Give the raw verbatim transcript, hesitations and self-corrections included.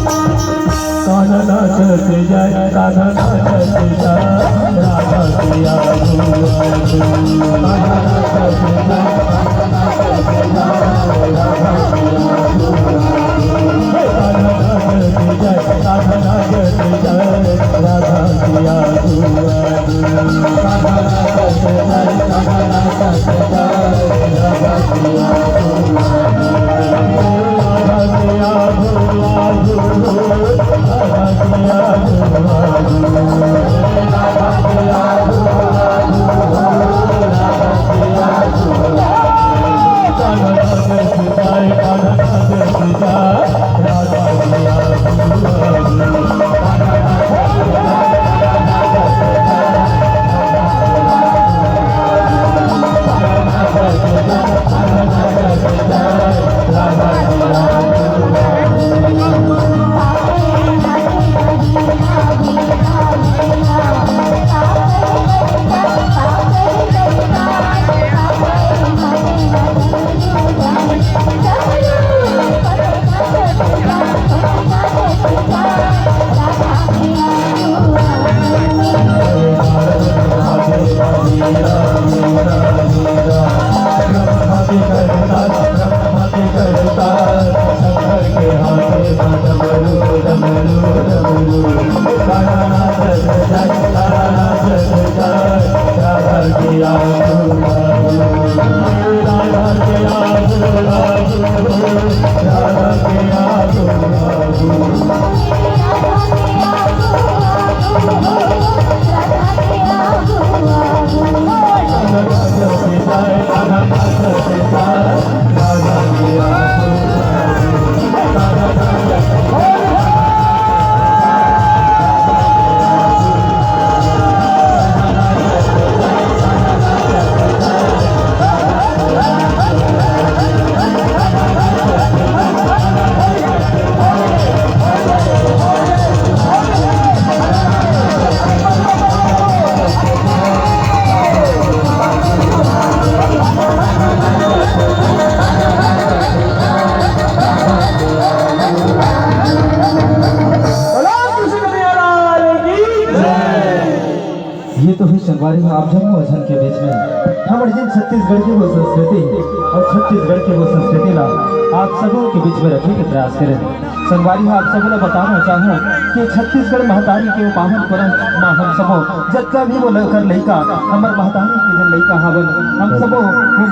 कान्हा नाचत जाय, कान्हा नाचत जाय, राधा के आगू आगू। कान्हा नाचत जाय, कान्हा नाचत जाय, राधा के आगू आगू। हे कान्हा नाचत जाय, कान्हा नाचत जाय, राधा के आगू आगू। ये तो हुई संगवारी हो आप जम्मो झन के बीच में हमर जिन छत्तीसगढ़ के वो संस्कृति हे अउ छत्तीसगढ़ के वो संस्कृति ला आप सबो के बीच में रखे के प्रयास करेन। संगवारी हो आप सबो ला बताना चाहूँ कि छत्तीसगढ़ महतारी के वो पावन परम मा हम सबो जतका भी वो लड़कर लइका हमर महतारी के जन लइका हावन हम सबो वो